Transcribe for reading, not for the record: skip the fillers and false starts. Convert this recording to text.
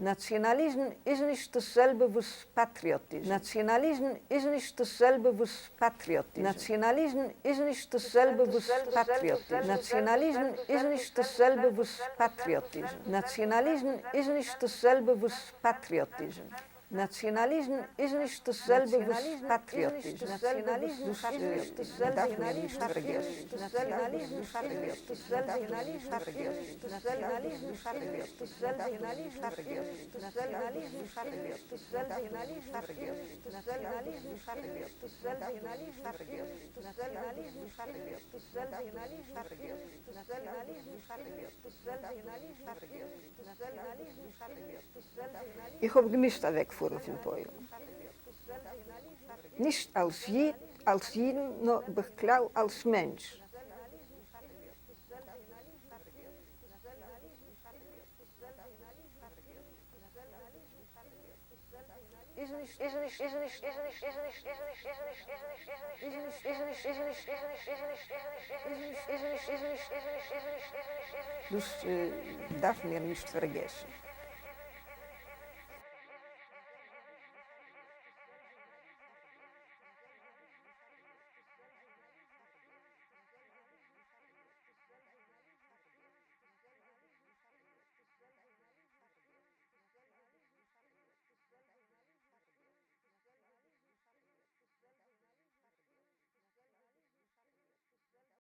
נאציאנאליזם איז נישט דאס זעלבע וואס פאטריאטיזם. נאציאנאליזם איז נישט דאס זעלבע וואס פאטריאטיזם. נאציאנאליזם איז נישט דאס זעלבע וואס פאטריאטיזם. נאציאנאליזם איז נישט דאס זעלבע וואס פאטריאטיזם. נאציאנאליזם איז נישט דאס זעלבע וואס פאטריאטיזם. נאציאנאליזם איז נישט דאס זעלבע וואס פאטריאטיזם. דאס דארף מען נישט פארגעסן. איך האב געמוזט אוועקפארן פון פוילן. נישט אלס איד, אלס אידן, נאר בכלל אלס מענטש. דאס דארף מיר נישט פארגעסן.